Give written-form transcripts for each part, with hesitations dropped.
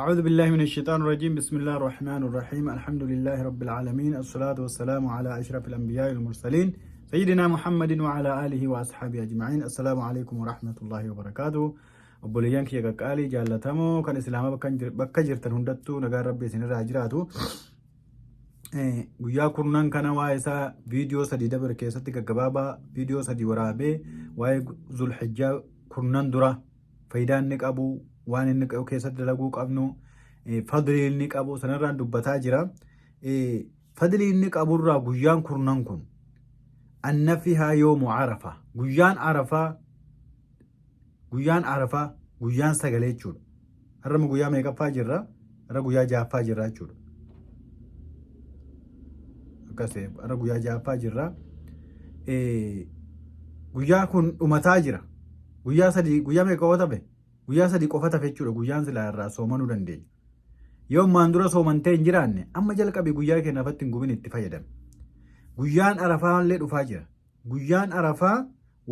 أعوذ بالله من الشيطان الرجيم. بسم الله الرحمن الرحيم. الحمد لله رب العالمين، الصلاة والسلام على أشرف الأنبياء والمرسلين، سيدنا محمد وعلى آله وأصحابه أجمعين. السلام عليكم ورحمة الله وبركاته. Obboleeyyan kiyya qaqqaalii jaallatamoo kan Islaama, bakka jirtan hundattuu nagaan Rabbi isinirraa jiraatu. Guyyaa kurnan kana waa'ee isaa viidiyoo sadii dabre keessatti gaggabaabaa viidiyoo sadii waraabee, waa'ee Zulhijjaa kurnan dura faayidaa inni qabu, waan inni keessatti dalaguu qabnu, fadlii inni qabu sanarraan dubbataa jira. Fadlii inni qaburraa guyyaan kurnan kun anna fihaa yoomu Arafa, guyyaan Arafaa, guyyaan Arafaa guyyaan sagalee jechuudha. Har'a guyyaa meeqaffaa jirra? Har'a guyyaa ja'affaa jirra jechuudha. Akkas har'a guyyaa ja'affaa jirra. Guyyaa kun dhumataa jira. Guyyaa 3, guyyaa meeqa qofa tafe? Guyyaa 3 qofa tafe jechuudha. Guyyaan silaa irraa soomanuu dandeenya. Yoo ammaan dura soomantee hin jiraanne, amma jalqabi, guyyaa keenya lafatti hin gubin, itti fayyadame. Guyyaan Arafaa illee dhufaa jira. Guyyaan Arafaa,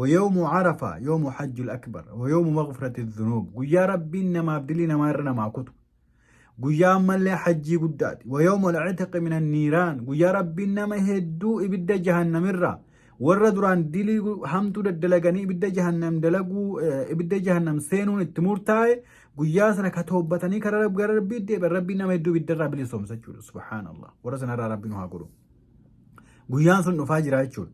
ويوم عرفة يوم حج الأكبر ويوم مغفرة الذنوب، guyyaa Rabbiin namaaf dilii namaa irra namaa kutu. Guyyaa ammallee hajjii guddaati. ويوم العتق من النيران، guyyaa Rabbiin nama hedduu ibidda jahannamirraa, warra duraan dilii hamtuu daddalaganii ibidda jahannam dalaguu, ibidda jahannam seenuun itti murtaa'e, guyyaa sana ka toobbatanii karaa gara Rabbii deebi'an, Rabbiin nama hedduu ibiddarraa bilisoomsa jechuudha. Subhaanallah. Warra sanarraa Rabbi nu haa godhu. Guyyaan sun dhufaa jira jechuudha.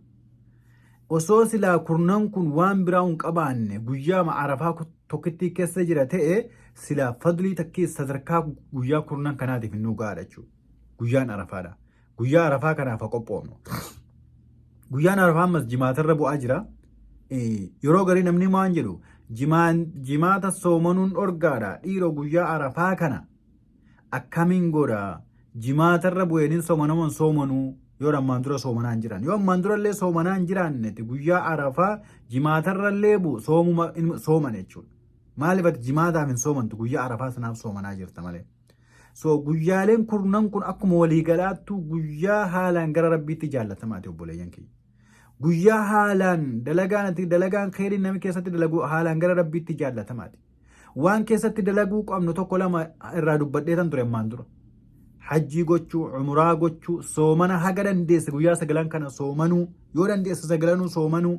Osoo silaa kurnan kun waan biraa hin qabaanne, guyyaa Arafaa tokkittii keessa jira ta'e, silaa fadlii takkii sadarkaa guyyaa kurnan kanaatiif nu gahaadha jechuudha. Guyyaan Arafaadha. Guyyaa Arafaa kanaaf haa qophoofnu. Guyyaan Arafaa ammas jimaatarra bu'aa jira. Yeroo garii namni waan jedhu, jimaata soomanuun dhorgaadha. Dhiiroo, guyyaa Arafaa kana akkamiin godha? Jimaatarra bu'eenin soomanamoon soomanuu yoo ammaan dura soomanaa hin jiran. Yoo ammaan dura illee soomanaa hin jiraannetti, guyyaa Arafaa jimaatarra illee bu'u soomuma sooman jechuudha. Maaliif ati jimaataaf hin soomantu? Guyyaa Arafaa sanaaf soomanaa jirta malee. So guyyaaleen kurnan kun akkuma waliigalaattu guyyaa haalaan gara Rabbiitti jaallatamaati, obboleeyyan kiyya. Guyyaa haalaan dalagaan ati dalagaan kheyriin namni keessatti dalagu haalaan gara Rabbiitti jaallatamaati. Waan keessatti dalaguu qabnu tokko lama irraa dubbadhee tan ture ammaan dura. Hajjii gochuu, umuraa gochuu, soomana haga dandeesse guyyaa sagalan kana soomanuu, yoo dandeesse sagalanuu soomanuu,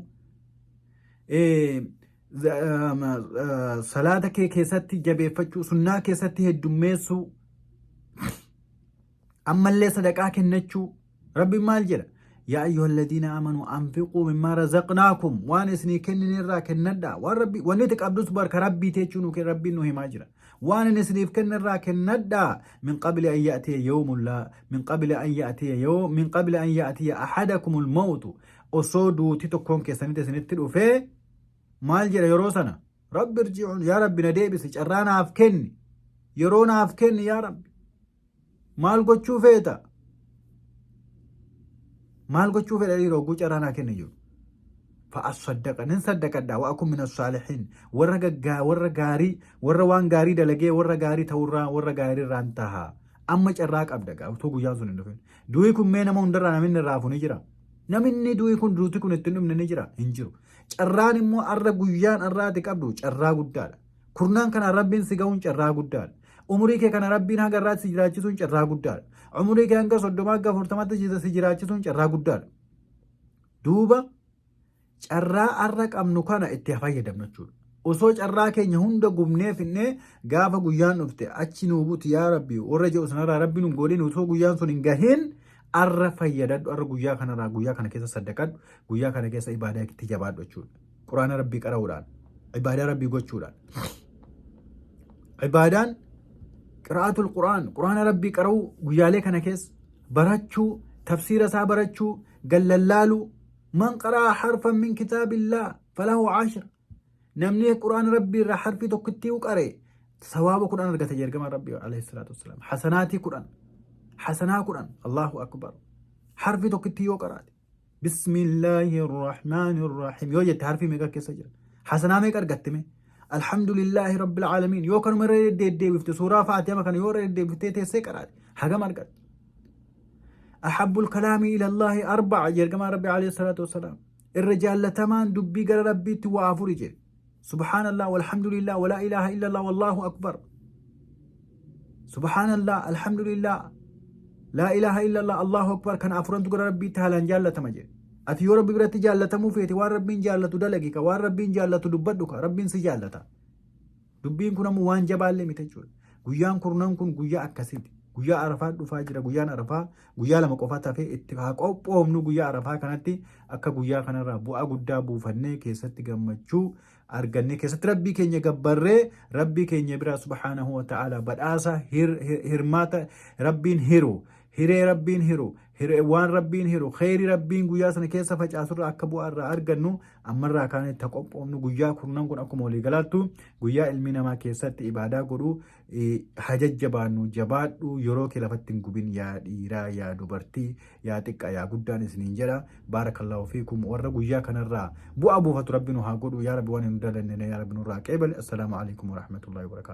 salaata kee keessatti jabeeffachuu, sunnaa keessatti heddummeessuu, ammallee sadaqaa kennachuu. Rabbiin maal jedha? يا أيها الذين آمنوا أنفقوا مما رزقناكم، waan isinii kennin irraa kennadhaa. Waan Rabbi wanni itti qabdus barka Rabbii jechuun nu Rabbiin nu himaa jira. Waan inni isiniif kenne irraa kennadhaa. من قبل أن يأتي يوم لا من قبل أن يأتي يوم من قبل أن يأتي أحدكم الموت، osoo duuti tokkoon keessanitti isinitti dhufee, maal jedha yeroo sana? رب ارجعون، yaa Rabbi na deebisi, carraa naaf kenni, yeroo naaf kenni, yaa Rabbi. Maal gochuu feeta? Maal gochuu fedha dhiiroo oguu carraa naa kenni jiru? فأصدق، nin saddaqadha، وأكن من الصالحين، warra gaggaa, warra gaarii, warra waan gaarii dalagee warra gaarii ta'urraa, warra gaarii irraan taha. Amma carraa qabda gaa, utuu guyyaan sun hin dhufin. Du'i kun mee nama hundarraa namni irraa hafu ni jira? Namni du'i kun, duuti kun itti hin dhumne ni jira? Hin jiru. Carraan immoo arra, guyyaan arraati qabdu carraa guddaadha. Kurnaan kana Rabbiin si ga'uun carraa guddaadha. Umurii kee kana Rabbiin haga irraatti si jiraachisuun carraa guddaadha. Umurii kee hanga 30, hanga 40tti si jiraachisuun carraa guddaadha. Duuba carraa arra qabnu kana itti fayyadamnu jechuudha. Osoo carraa keenya hunda gubnee finnee, gaafa guyyaan dhufte achi nuu buti yaa Rabbi warra jedhu sanarraa Rabbi nu godhin. Osoo guyyaan sun hin gahin arra fayyadadhu. Arra guyyaa kanarraa, guyyaa kana keessa saddaqadhu, guyyaa kana keessa ibaadaa itti jabaadhu jechuudha. Quraana Rabbii qara'uudhaan, ibaadaa Rabbii gochuudhaan. Ibaadaan qira'atul Quraan, Quraana Rabbii qara'uu, guyyaalee kana keessa barachuu, tafsiira isaa barachuu, gallallaaluu. من قرأ حرفا من كتاب الله فله عشر، namni Quraana Rabbii irraa harfii tokkittii qare sawaaba 10 argata ergamaan Rabbii عليه الصلاة والسلام. Hasanaatii 10, hasanaa 10. الله أكبر. Harfii tokkittii yoo qaraate, بسم الله الرحمن الرحيم yoo jette, harfii meeqa keessa jira? Hasanaa meeqa argatte mee? الحمد لله رب العالمين yoo kanuma irra deddeebifte, suuraa Faatiha kana yoo irra deddeebiftee teessee qaraate, hagam argatte? أحب الكلام إلى الله أربع, ergamaan Rabbi عليه الصلاة والسلام. Irra jaallatamaan dubbii gara Rabbiitti waa afuri jedhe. سبحان الله والحمد لله ولا إله إلا الله والله أكبر. Subhaanallah, alhamdulillah, laa ilaaha illallah, Allahu akbar kana afurantu gara Rabbiitti haalaan jaallatama jedhe. Ati yoo Rabbi biratti jaallatamuu feete waan Rabbiin jaallatu dalagi ka waan Rabbiin jaallatu dubbadhu ka Rabbiin si jaallata. Dubbiin kun ammoo waan jabaallee miti jechuudha. Guyyaan kurnan kun guyyaa akkasiiti. Guyyaa Arafaa dhufaa jira. Guyyaan Arafaa guyyaa 2 qofa tafee itti haa qophoofnu guyyaa Arafaa kanatti akka guyyaa kanarraa bu'aa guddaa buufannee keessatti gammachuu argannee keessatti Rabbii keenya gabbarree Rabbii keenya biraa subhaanahu wa ta'ala badhaasa hirmaata Rabbiin hiru hiree Rabbiin hiru hiree waan Rabbiin hiru kheyri Rabbiin guyyaa sana keessa facaasurraa akka bu'aa irraa argannu ammarraa kaanee itti qophoofnu. Guyyaa kurnan kun akkuma waliigalaattu guyyaa ilmi namaa keessatti ibaadaa godhu. Hajajjabaannu, jabaadhu, yeroo kee lafatti hin gubin, yaa dhiiraa, yaa dubartii, yaa xiqqaa, yaa guddaan isiniin jedha. Baarakallaahu fiikum. Warra guyyaa kanarraa bu'aa buufatu Rabbi nu haa godhu. Yaa Rabbi, waan hin dalanne yaa Rabbi nurraa qeebali. Assalaamu alaikum warahmatullahi wabarakaatu.